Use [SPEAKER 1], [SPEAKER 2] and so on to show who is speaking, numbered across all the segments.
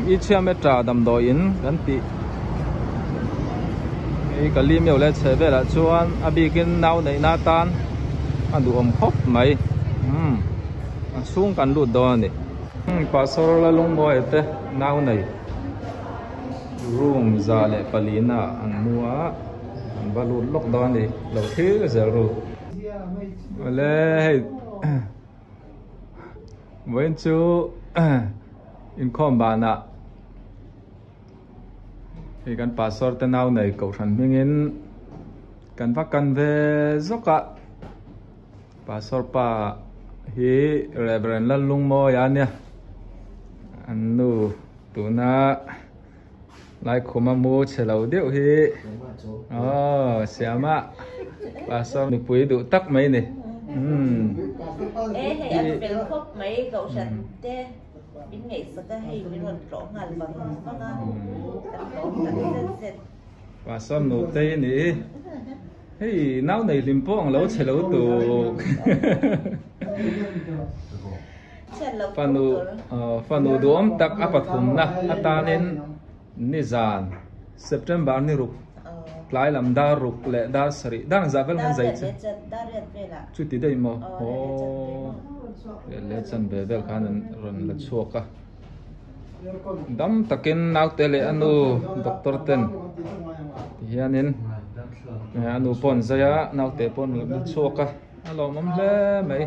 [SPEAKER 1] Ichhiameta damdawiin kan tih hei ka lim deuh leh chhe velah chuan a bikin nau neihna atan a duhawm khawp mai umm a chhung kan lut dawn a ni. Pastor Lalungmawia te nau nei room 104 ah an mu a an va lut lawk dawn a ni lo thlir zel ru. Awle hei. Vawiin chu inkhawm banah hei kan pastor te nau nei kohhran hmingin kan va kan ve zawk a pastor pa hi Reverend Lallungmawia a nia an nu tuna Laikhuma mu chhe lo deuh hi aw Siama pastor nupui duh tak mai ni umm.
[SPEAKER 2] E hei an fel khawp mai kohhran te min ngaihsak a hei min rawn tlawh nghal vang vang a kan tlawm tak zet zet.
[SPEAKER 1] Pastor nutei a ni hei nau nei hlim pawh ang lo chhe lo tuk. Fanu fanu duhawm tak a pathumna atanin nizan September ni ruk tlai lam dar ruk leh dar sarih dar ang zah vel khan zai che chuti daih maw aw leh chan ve vel khan an rawn la chhuak a dam takin naute leh a nu doctor ten tihianin a nu pawh an zai a naute pawh an la chhuak a. A lawmawm hle mai.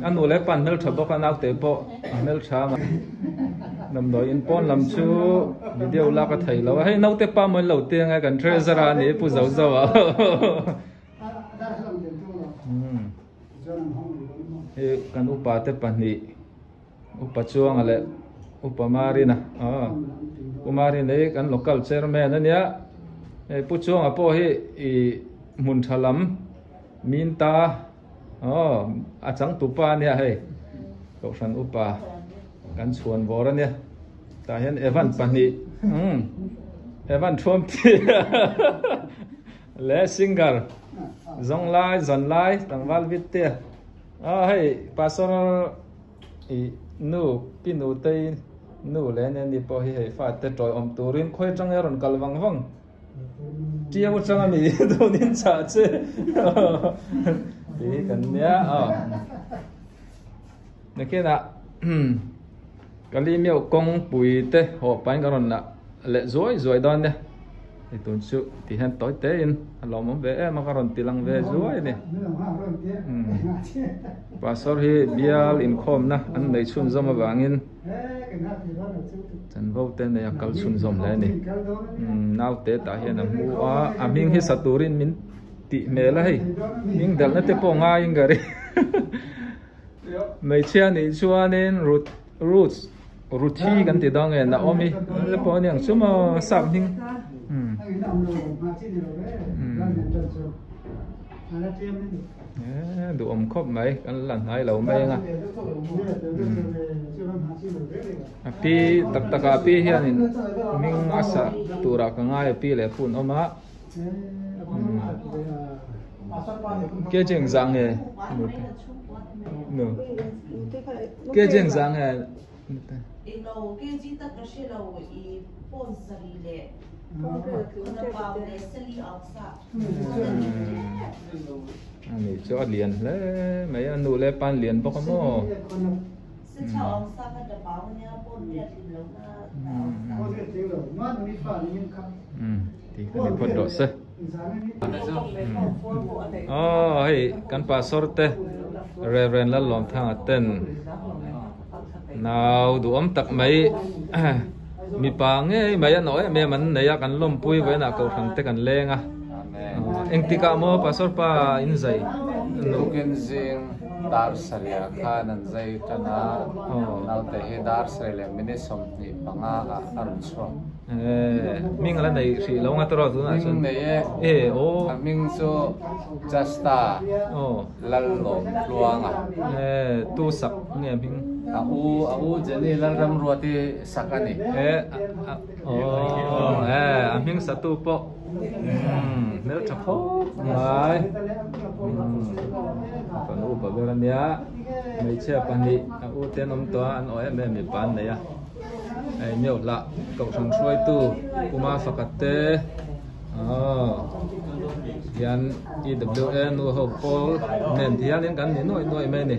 [SPEAKER 1] A nu leh pa an hmeltha bawk a, naute pawh a hmeltha a. Damdawi in pawn lam chu video lak a thei lo a, hei naute pa mawi lo te anga kan treasure a ni pu zo zo a. Hei kan upa te pahnih upa Chuanga leh upa Marina aw pu Marina hi kan local chairman a nia hei pu Chuanga pawh hi ih hmun tha lam. Min ta aw a changtu pa ania hei kohhran upa kan chhuan vawr ania tah hian Evan pahnih umm Evan thuam thi leh singer zawng lai zan lai tlangval vit te aw hei pastor ih nu pi nu tei nu leh ania ni pawh hi hei fate tawiawm turin khawi atang e rawn kal vang vang. Tiau atang a ni tunin chah che tih hi kan nia aw nakinah Kalimeuh kawngpui te haw pahin kan rawn lah leh zuai zuai dawn nia hei tun chu ti hian tawi te in a lawmawm ve em a ka rawn ti lang ve zuai a ni Pastor hi bial inkhawmna an nei chhunzawm avangin. Chanvo te nei a kal chhunzawm hle a ni. Naute tah hian a hmu a, a hming hi sa turin min tih hmel a hei. Hming delhna te pawh ngaiin ka ring. Hmeichhia nih chuanin Ruth Ruth Ruthi kan ti dawn nge Naomi te pawh a ni ang chu maw sap hming. Eee duhawm khawp mai kan la hnai lo mai anga a pi tak tak ah pi hianin hming a sah turah ka ngai a pi leh phun awm a ke cheng zah nge nu ke cheng zah nge Ani chu a lian hle mai a, nu leh pa an lian bawk a maw? Tih kha ni phawt rawh se. Aw hei kan pastor te Reverend Lallawmthanga ten nau duhawm tak mai mipa ngei mai a nawh em em an nei a kan lawmpui vawiinah kohhran te kan leng a engtikah maw pastor pa in zai
[SPEAKER 3] tukin zing dar sarih khan an zai tan a naute hi dar sarih leh minute 25 ah a rawn chhuak
[SPEAKER 1] hming a la nei hrih lo nga tawrh tunah chuan
[SPEAKER 3] hming nei e a hming chu Justa Lallawmtluanga.
[SPEAKER 1] E, tu sak nge hming?
[SPEAKER 3] A u, a u Jenny Lalramruati sak a ni.
[SPEAKER 1] E, a, aw, e, a hming satu pawh umm hmeltha khawp mai. Umm, kan upa ber a nia, hmeichhia pahnih a u te an awm tawh a, an aw em em mipa an nei a. Hei Miohlah Kohhran hruaitu Puma Fakat te aw hian EWA nu ho pawl nen ti hianin kan ni nuaih nuaih mai a ni.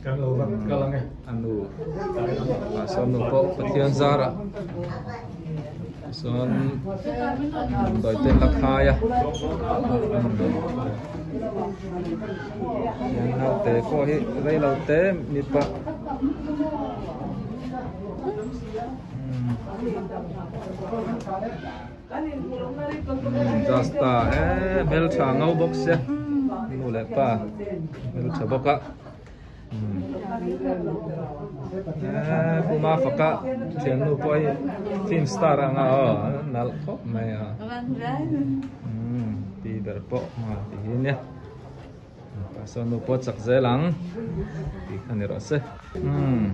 [SPEAKER 4] Kan lo vat kal ang e.
[SPEAKER 1] A nu ah sawn nu pawh Pathian zarah sawn damdawi te la khai a. Hian naute pawh hi reilo te mipa. Justa e hmeltha ngo bawk sia nu leh pa hmeltha bawk a e puma faka thiannu pawh hi film star anga aw nalh khawp mai a ti ber pawh ti hi nia. Pastor nu pawh chak zel ang tih kha ni rawh se. Umm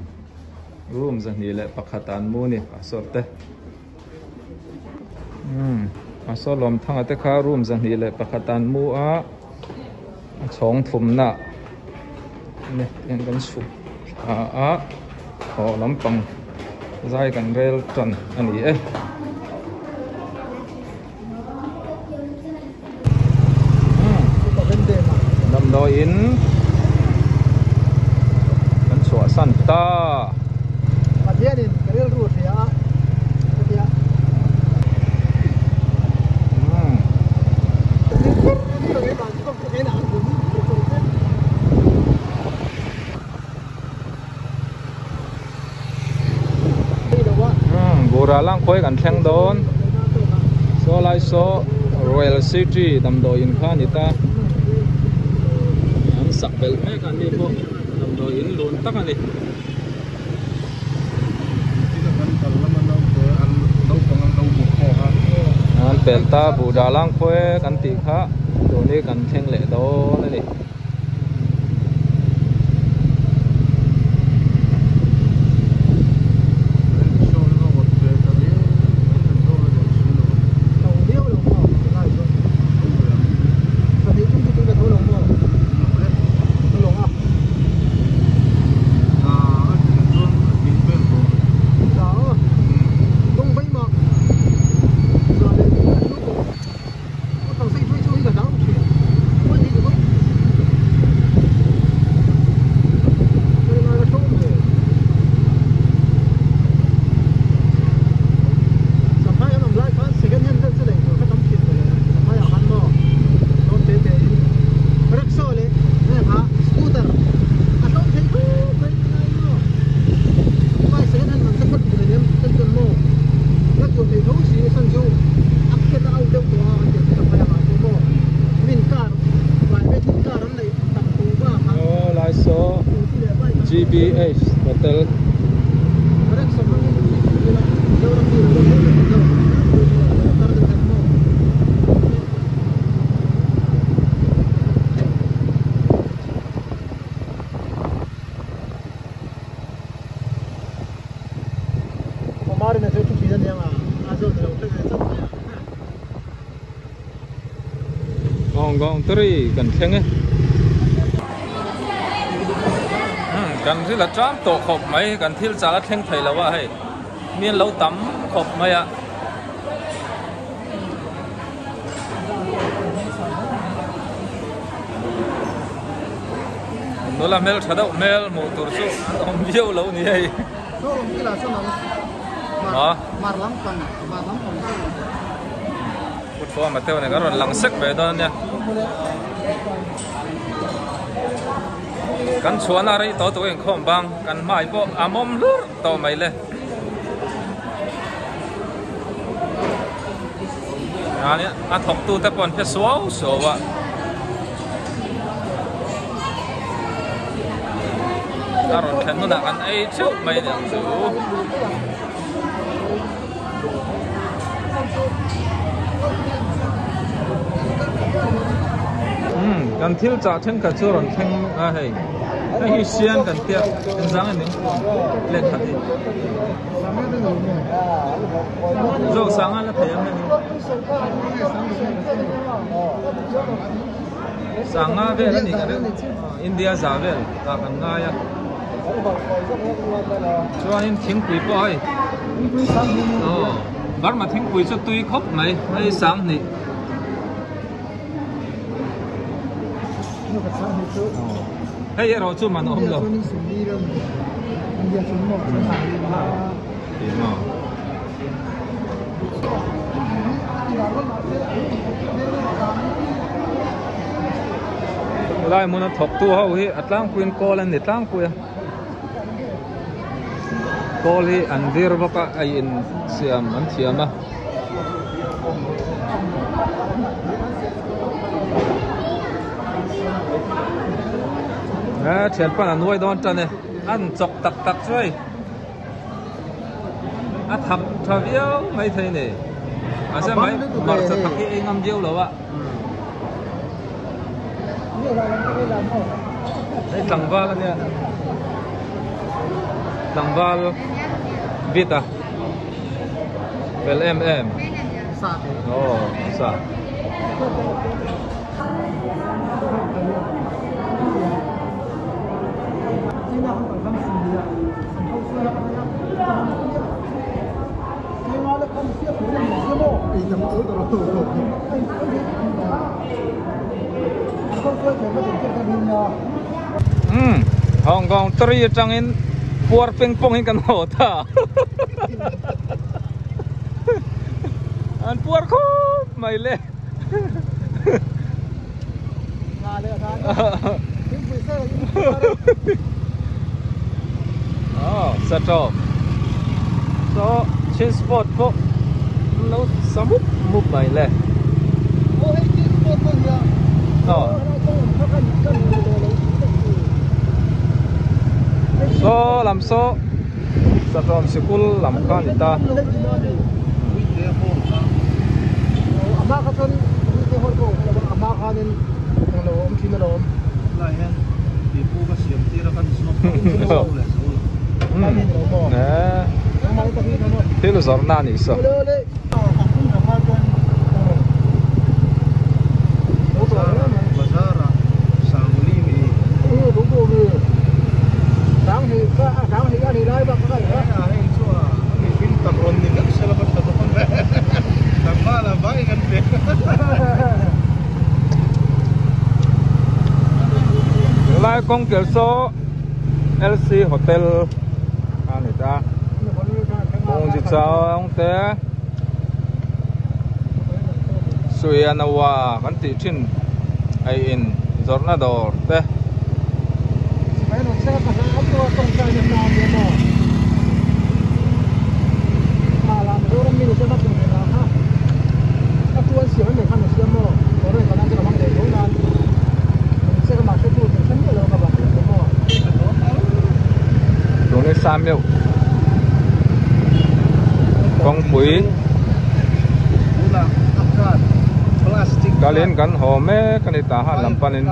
[SPEAKER 1] room zahnih leh pakhat ah an mu ni pastor te. Umm pastor Lawmthanga te kha room zahnih leh pakhat ah an mu a a chhawng thumna ni tiang kan chhuk thla a haw lampang zai kan rel tan a ni e. Damdawiin kan chhuahsan ta.
[SPEAKER 5] Pathianin ka rilru hria a chutia.
[SPEAKER 1] Bura lang khawi kan thleng dawn saw lai saw Royal City damdawiin kha a ni ta an sak belh mek a ni pawh damdawiin lun tak a ni. An pel ta Bura lang khawi kan tih kha tun hi kan thleng leh dawn a ni. GBH Hotel Gawng tari kan thleng e. Kan ril a ṭam tawh khawp mai, kan thil chal a thleng thei lo a hei, mi an lo tam khawp mai a. Nula hmel tha deuh hmel hmuh tur chu an awm viau lo ni hei. Pu Thuama te nen kan rawn lang sek ve dawn a nia. Kan chhuahna rei tawh tawh inkhawm bang kan hmai pawh a mawm hlur tawh mai le. A thawktu te pawh an hre suau suau a. A rawn thlen hunah kan ei theuh mai ni ang chu. Umm kan thil chah thenkhat chu rawn thleng a hei hei hi sian kan tia engzang in plate khat hi zawk sanga la thei ang hei sanga vel a ni ka ring India za vel ah kan ngai a chuanin thingpui pawh hei. Aw Burma thingpui chu tui khawp mai hei sanghnih. Hei erawh chu man awm lo. Lai hmuna thawktu ho hi a tlangpuiin kawl an ni tlangpui a kawl hi an vir bawk a a insiam an thiam a. He thianpan a nuai dawn tan e an chawk tak tak chu hei a thak tha viau mai thei ni mahse mai hmarcha thak hi ei ngam viau lo a hei tlangval ania tlangval vit a. Fel em em. Aw sa. Umm Hong Kong 3 atangin puar peng pawng in kan haw ta. An puar khawp mai le. Oh, sa tawp. So, chin spot pawh lo sa mup mup mai le. Oh. So, lam so. Satawm sikul lam kha a ni ta. Thil zawrhna a nih saw. Lai kawng kel saw LC Hotel a ni ta kawng chi chang te Suianawa kan tih thin ei in zawrhna dawr te. Kawngpui kalin kan haw mek a ni ta han lam panin.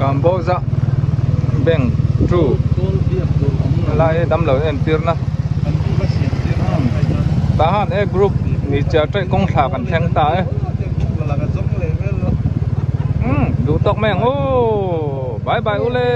[SPEAKER 1] Kamboza Bank 2 lai dam lo entirna tahan e group ni cha tai kawng thla kan thleng ta e duh tawk mai ang aw bye bye ule.